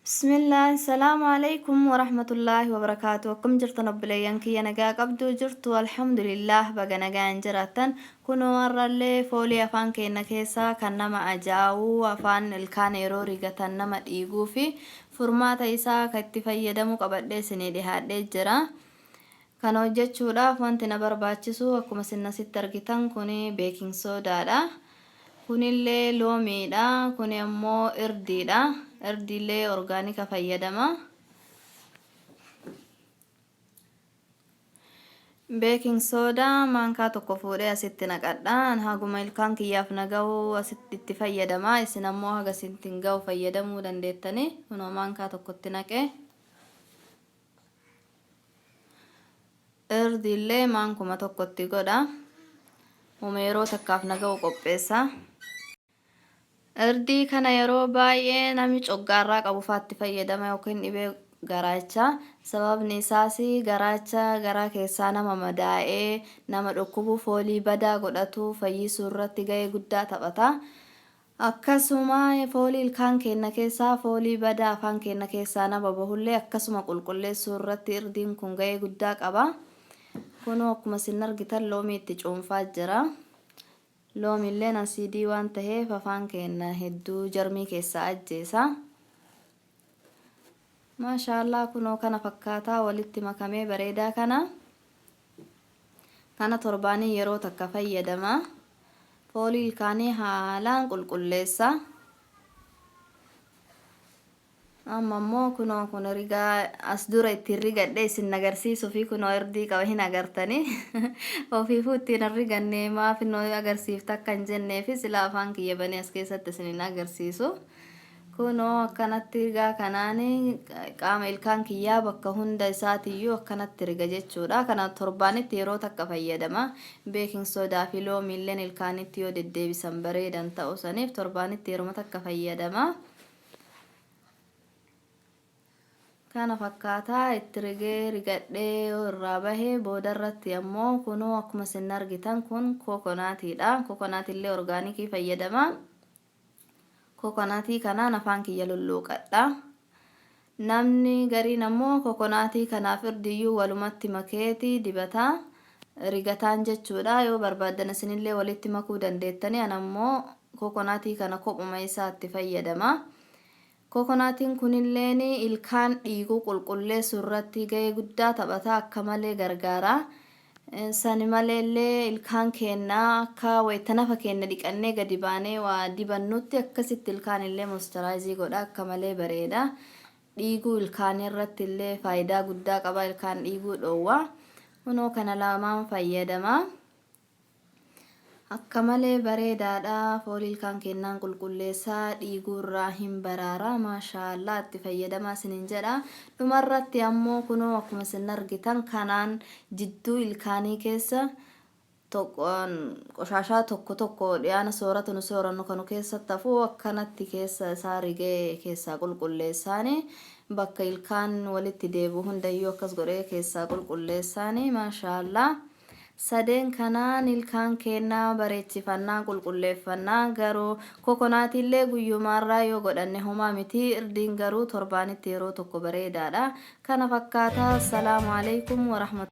Bismillah, Salaamu alaikum warahmatullaahi wabarakaatu. Akkam jirtan obboleeyyan kiyya nagaa qabdu jirtu alhamdulillah baga nagaan jiraattan. Kunoo har'allee foolii afaan keenya keessaa kan nama ajaa'u afaan ilkaan yeroo rigatan nama dhiiguu fi furmaata isaa kan itti fayyadamu qabadhee isinii dhihaadhee jira. Kana hojjechuudhaaf wanti na barbaachisu akkuma isin asitti argitan kuni baking soodaadha. Kunillee loomiidha. Kuni ammoo irdiidha. Irdiillee orgaanika fayyadama. Baking soda maankaa tokko fuudhee asitti naqadha. An haguma ilkaan kiyyaaf na gahu asitti itti fayyadama. Isin ammoo haga isin gahu fayyadamuu dandeettani. Kunoo maankaa tokkotti naqe. Irdiillee maankuma tokkotti godha. Huma yeroo takkaaf na gahu qopheessa. Irdii kana yeroo baay'ee namni coggaarraa qabu faatti fayyadama yookiin dhibee garaachaa. Sababni isaas garaacha garaa keessaa nama madaa'ee nama dhukkubu foolii badaa godhatu fayyisuu irratti gahee guddaa taphata. Akkasuma foolii ilkaan keenna keessaa, foolii badaa afaan keenna keessaa nama bahullee akkasuma qulqulleessuu irratti irdiin kun gahee guddaa qaba. Kunoo akkuma isin argitan loomii itti cuunfaa jira. Loomiilleen asiidii waan taheef afaan keenna hedduu jarmii keessaa ajjeesa. Maashaallah kunoo kana fakkaataa walitti makamee bareedaa kana. Kana torbaanii yeroo takka fayyadama. Foolii ilkaanii haalaan qulqulleessa. Amma immoo kunoo kun rigaa as dura ittiin rigadhe isin agarsiisuu fi kunoo irdii qaba hin agartanii. Ofiifuu ittiin hin riganne maaf nu agarsiifta akka hin jenneefi sila afaan kiyya banee as keessatti isin hin agarsiisu. Kunoo akkanatti rigaa kanaan qaama ilkaan kiyyaa bakka hunda isaatiyyuu akkanatti riga jechuudha. Kana torbaanitti yeroo takka fayyadama. Baking soda fi loomiilleen ilkaanitti yoo deddeebisan bareedan ta'u saniif torbaanitti yeruma takka fayyadama. Kana fakkaataa itti rigee rigadhee yoo irraa bahe boodarratti ammoo kunoo akkuma isin argitan kun kokonaatiidha. Kokonaatillee orgaanikii fayyadama. Kokonaatii kanaan afaan kiyya lulluuqadha. Namni gariin ammoo kokonaatii kanaaf irdiyyuu walumatti makeeti dibata. Rigataan jechuudha. Yoo barbaaddan isinillee walitti makuu dandeettani. An ammoo kokonaatii kana kophuma isaatti fayyadama. Kokonaatiin kunilleen ilkaan dhiigu qulqulleessu irratti gahee guddaa taphata akka malee gargaara. Sani maleellee ilkaan keenna akka wayita nafa keenna dhiqannee gadi baanee waa dibannutti akkasitti ilkaan illee moisturaayizii godha akka malee bareeda. Dhiiguu ilkaanii irratti illee faayidaa guddaa qaba ilkaan dhiiguu dhoowwa. Kunoo kana lamaan fayyadama. Akka malee bareedaadha foolii ilkaan keennaan qulqulleessa dhiiguurraa hin baraara maashaa Allah itti fayyadamaa isinin jedha dhumarratti ammoo kunoo akkuma isin argitan kanaan jidduu ilkaanii keessa qoshaashaa tokko tokko dhiyaana soorata nu soorannu kanu keessatti hafu akkanatti keessa isaa rigee keessaa qulqulleessaani bakka ilkaan walitti deebi'u hundayyuu akkas godhee keessaa qulqulleessaani maashaa Allah. Sadeen kanaan ilkaan keenna bareechifanna, qulqulleeffanna. Garuu kokonaatiillee guyyumaarraa yoo godhanne homaa miti. Irdiin garuu torbaanitti yeroo tokko bareedaadha. Kana fakkaata. Assalaamu alaikum warahmatullahi.